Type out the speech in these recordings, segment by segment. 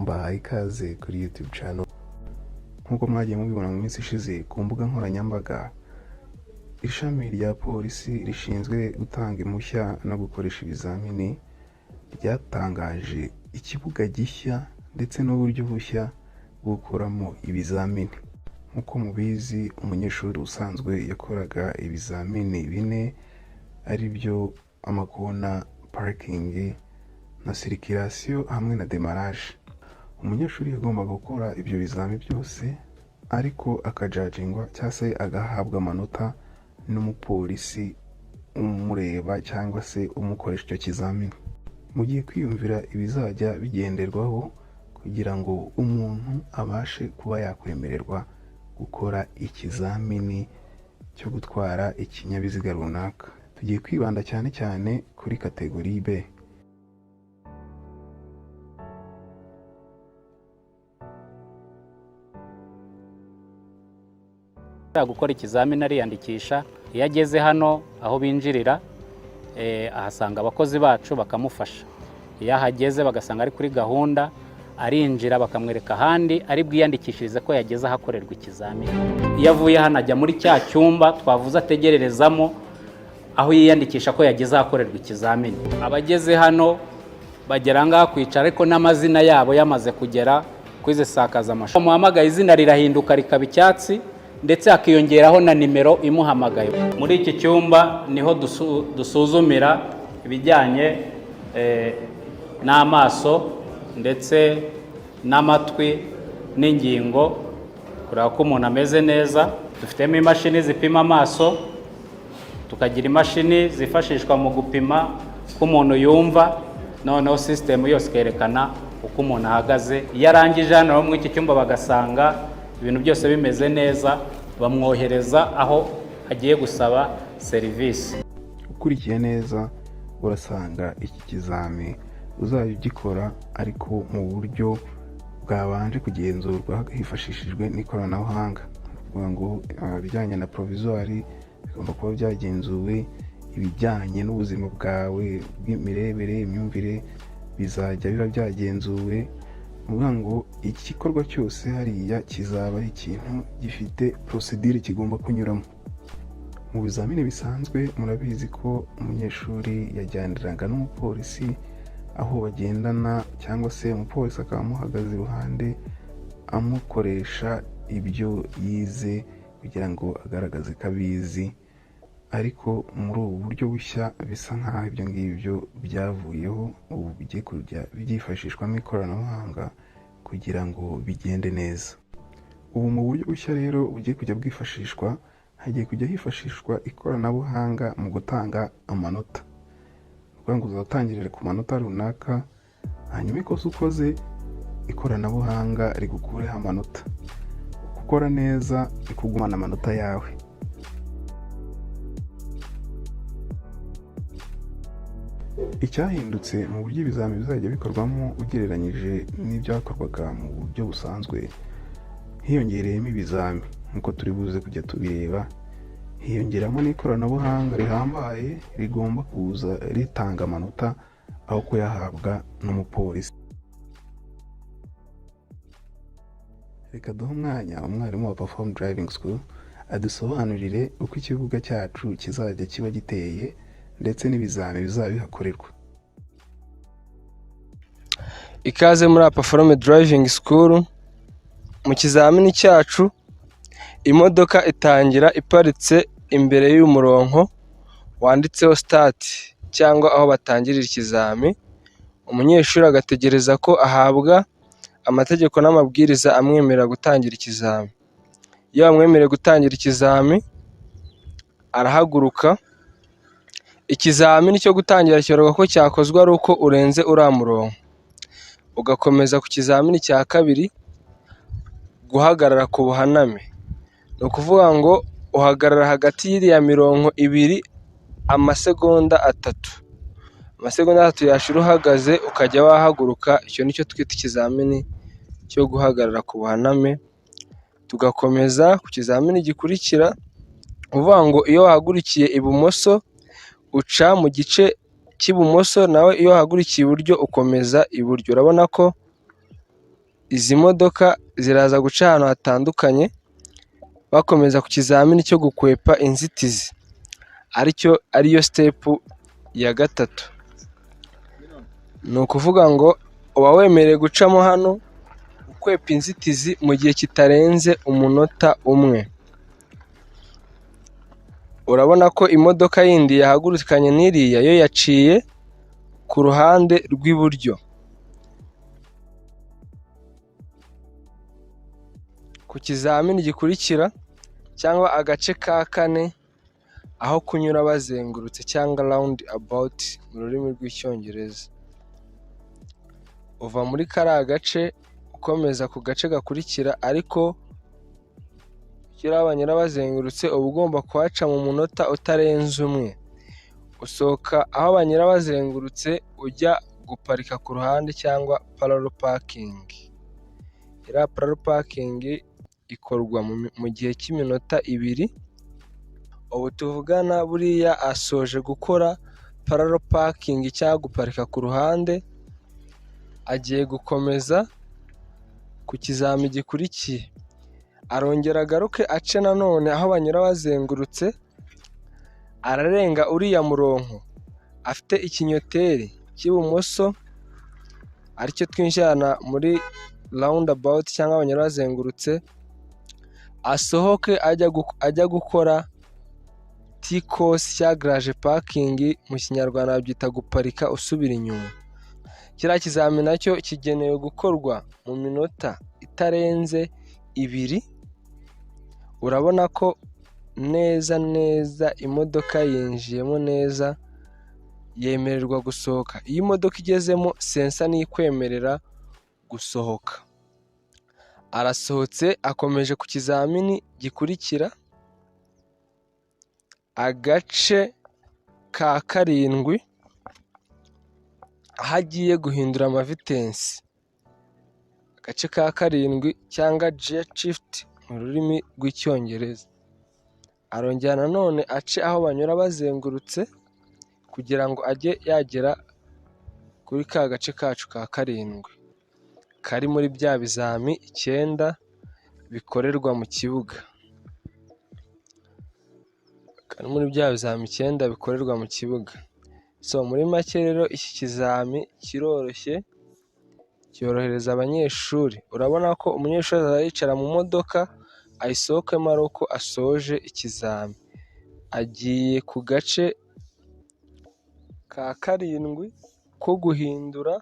Mbahaye ikaze kuri YouTube channel. Nk'uko mwagiye mubibona mu minsi ishize ku mbuga nkoranyambaga, ishami rya polisi rishinzwe gutanga impushya no gukoresha ibizamini ryatangaje ikibuga gishya ndetse n'uburyo bushya bwo gukoramo ibizamini. Nk'uko mubizi, umunyeshuri usanzwe yakoraga ibizamini bine, ari byo amakona, parking na circulation hamwe na démarrage. Umunyeshuri yagombaga gukora ibyo bizami byose, ariko akajudgingwa cyangwa se agahabwa amanota n'umupolisi umureba cyangwa se umukoresha icyo kizamini. Mugiye kwiyumvira ibizajya bigenderwaho kugira ngo umuntu abashe kuba yakwemererwa gukora ikizamini cyo gutwara ikinyabiziga runaka. Tugiye kwibanda cyane cyane kuri catégorie B. Gukora ikizamini ariyandikisha. Iyo ageze hano aho binjirira, ahasanga abakozi bacu bakamufasha. Iyo ahageze bagasanga ari kuri gahunda, arinjira bakamwereka ahandi ari bwiyandikishirize ko yageze ahakorerwa ikizamini. Iyo avuye hano ajya muri cya cyumba twavuze ategererezamo, aho yiyandikisha ko yageze ahakorerwa ikizamini. Abageze hano bagera ngaha kwicara, ariko n'amazina yabo yamaze kugera kuri izi sakazamashusho. Muhamagaye, izina rirahinduka rikaba icyatsi, ndetse hakiyongeraho na nimero imuhamagaye. Muri iki cyumba niho dusuzumira ibijyanye n'amaso ndetse n'amatwi n'ingingo, kureba ko umuntu ameze neza. Dufitemo imashini zipima amaso, tukagira imashini zifashishwa mu gupima ko umuntu yumva, noneho sisitemu yose ikerekana uko umuntu ahagaze. Iyo arangije hano muri iki cyumba bagasanga ibintu byose bimeze neza, bamwohereza aho agiye gusaba serivisi. Ukurikiye neza urasanga iki kizami uzajya ugikora ariko mu buryo bwabanje kugenzurwa hifashishijwe n'ikoranabuhanga. Ni ukuvuga ngo ibijyanye na provisoire bigomba kuba byagenzuwe, ibijyanye n'ubuzima bwawe bw'imirebere, imyumvire, bizajya biba byagenzuwe. Ni ukuvuga ngo igikorwa cyose hariya kizaba ari ikintu gifite procédure kigomba kunyuramo. Mu bizamini bisanzwe murabizi ko umunyeshuri yajyaniraga n'umupolisi aho bagendana, cyangwa se umupolisi akaba amuhagaze iruhande amukoresha ibyo yize kugira ngo agaragaze ko abizi. Ariko muri ubu buryo bushya bisa nk'aho ibyo ngibyo byavuyeho, ubu bigiye kujya byifashishwamo ikoranabuhanga kugira ngo bigende neza. Ubu mu buryo bushya rero bugiye kujya bwifashishwa, hagiye kujya hifashishwa ikoranabuhanga mu gutanga amanota. Ni ukuvuga ngo uzatangirira ku manota runaka, hanyuma ikosa ukoze ikoranabuhanga rigukureho amanota. Gukora neza rikugumana amanota yawe. Icyahindutse mu buryo ibizami bizajya bikorwamo ugereranyije n'ibyakorwaga mu buryo busanzwe, hiyongereyemo ibizami nk'uko turi buze kujya tubireba, hiyongeramo n'ikoranabuhanga rihambaye rigomba kuza ritanga amanota aho kuyahabwa n'umupolisi. Reka duhe umwanya umwarimu wa Perform Driving School adusobanurire uko ikibuga cyacu kizajya kiba giteye ndetse n'ibizami bizaba bihakorerwa. Ikaze muri Apaforome Driving School. Mu kizamini cyacu, imodoka itangira iparitse imbere y'umurongo wanditseho start cyangwa aho batangirira ikizami, umunyeshuri agategereza ko ahabwa amategeko n'amabwiriza amwemerera gutangira ikizami. Iyo bamwemereye gutangira ikizami, arahaguruka. Ikizamini cyo gutangira kibarwa ko cyakozwe ari uko urenze uriya murongo, ugakomeza ku kizamini cya kabiri, guhagarara ku buhaname. Ni ukuvuga ngo uhagarara hagati y'iriya mirongo ibiri amasegonda 3, amasegonda 3 yashira uhagaze ukajya wahaguruka. Icyo nicyo twita ikizamini cyo guhagarara ku buhaname. Tugakomeza ku kizamini gikurikira, uvuga ngo iyo wahagurukiye ibumoso uca mu gice cy'ibumoso, nawe iyo wahagurukiye iburyo ukomeza iburyo. Urabona ko Izi modoka ziraza guca ahantu hatandukanye, bakomeza ku kizamini cyo gukwepa inzitizi, aricyo ariyo step ya gatatu. Ni ukuvuga ngo uba wemerewe gucamo hano ukwepa inzitizi mu gihe kitarenze umunota umwe. Urabona ko imodoka yindi yahagurukanye n'iriya yo yaciye ku ruhande rw'iburyo. Ku kizamini gikurikira cyangwa agace ka kane, aho kunyura bazengurutse cyangwa round about mu rurimi rw'Icyongereza. Uva muri kariya gace ukomeza ku gace gakurikira, ariko kiriya banyura bazengurutse uba ugomba kuhaca mu munota utarenze umwe. Usohoka aho banyura bazengurutse ujya guparika ku ruhande cyangwa parallel parking. Iriya parallel parking ikorwa mu gihe cy'iminota 2. Ubu tuvugana buriya asoje gukora parallel parking cyangwa guparika ku ruhande, agiye gukomeza ku kizami gikurikiye. Arongera agaruke ace nanone aho banyura bazengurutse, ararenga uriya murongo afite ikinyoteri cy'ibumoso, aricyo twinjirana muri round about cyangwa banyura bazengurutse, asohoke ajya gukora T-cross cyangwa garage parking, mu Kinyarwanda babyita guparika usubira inyuma. Kiriya kizami nacyo kigenewe gukorwa mu minota itarenze 2. Urabona ko neza neza imodoka yinjiyemo neza, yemererwa gusohoka. Iyo imodoka igezemo sensor niyo ikwemerera gusohoka. Arasohotse akomeje ku kizamini gikurikira, agace ka karindwi, aho agiye guhindura amavitensi. Agace ka karindwi cyangwa gear shift mu rurimi rw'Icyongereza. Arongera nanone ace aho banyura bazengurutse kugira ngo ajye yagera kuri ka gace kacu ka karindwi, kari muri bya bizami 9 bikorerwa mu kibuga. Kari muri bya bizami 9 bikorerwa mu kibuga. So muri make rero iki kizami kiroroshye, cyorohereza abanyeshuri. Urabona ko umunyeshuri azajya yicara mu modoka ayisohokemo ari uko asoje ikizami. Agiye ku gace ka karindwi ko guhindura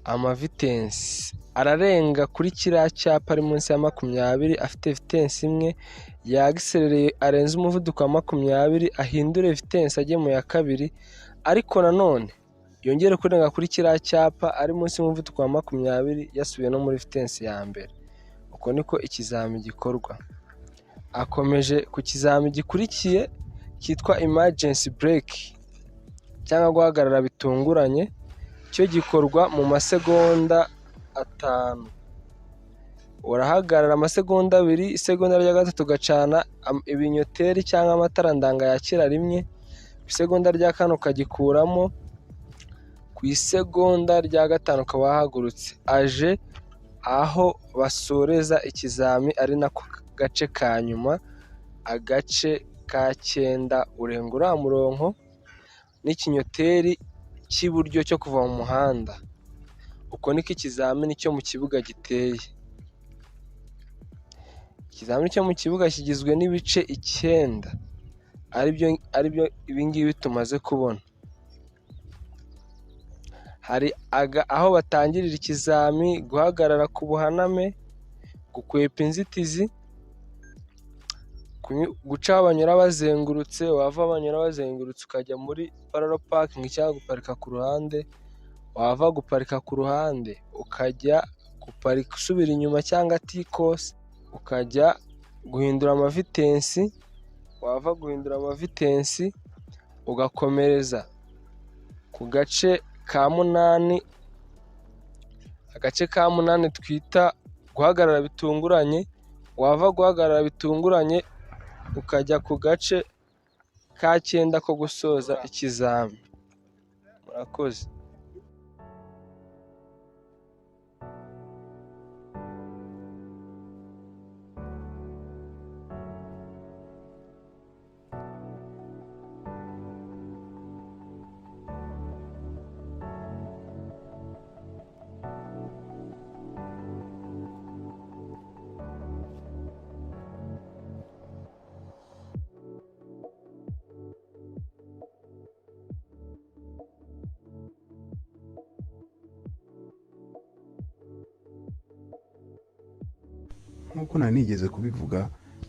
amavitensi. Ararenga kuri kiriya cyapa ari munsi ya 20, afite vitensi imwe, yagiserereye arenze umuvuduko wa 20, ahindure vitensi ajye mu ya kabiri, ariko nanone yongere kurenga kuri kiriya cyapa ari munsi y'umuvuduko wa 20, yasubiye no muri vitensi ya mbere. Uko niko ikizami gikorwa. Akomeje ku kizami gikurikiye cyitwa emergency brake cyangwa guhagarara bitunguranye, cyo gikorwa mu masegonda 5. Urahagarara amasegonda 2, isegonda rya gatatu ugacana ibinyoteri cyangwa amatara ndanga yakira rimwe, ku isegonda rya kane ukagikuramo, ku isegonda rya gatanu ukaba wahagurutse. Aje aho basoreza ikizami ari nako gace ka nyuma, agace ka 9, urenga uriya murongo n'ikinyoteri cy'iburyo cyo kuva mu muhanda. Uko niko ikizamini cyo mu kibuga giteye. Ikizamini cyo mu kibuga kigizwe n'ibice 9, aribyo ibingibi tumaze kubona. Hari aho batangirira ikizami, guhagarara ku buhaname, gukwepa inzitizi, guca aho banyura bazengurutse, wava aho banyura bazengurutse ukajya muri parallel parking cyangwa guparika ku ruhande, wava guparika ku ruhande ukajya guparika usubira inyuma cyangwa T-cross, ukajya guhindura amavitensi, wava guhindura amavitensi ugakomereza ku gace ka 8, agace ka 8 twita guhagarara bitunguranye, wava guhagarara bitunguranye ukajya ku gace ka 9 ko gusoza ikizami. Murakoze. Nk'uko nari nigeze kubivuga,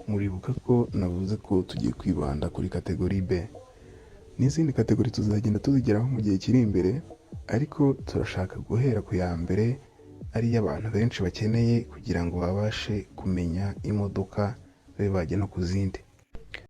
muribuka ko navuze ko tugiye kwibanda kuri category B. N'izindi category tuzagenda tuzigeraho mu gihe kiri imbere, ariko turashaka guhera ku ya mbere, ariyo abantu benshi bakeneye kugira ngo babashe kumenya imodoka, babe bajya no ku zindi.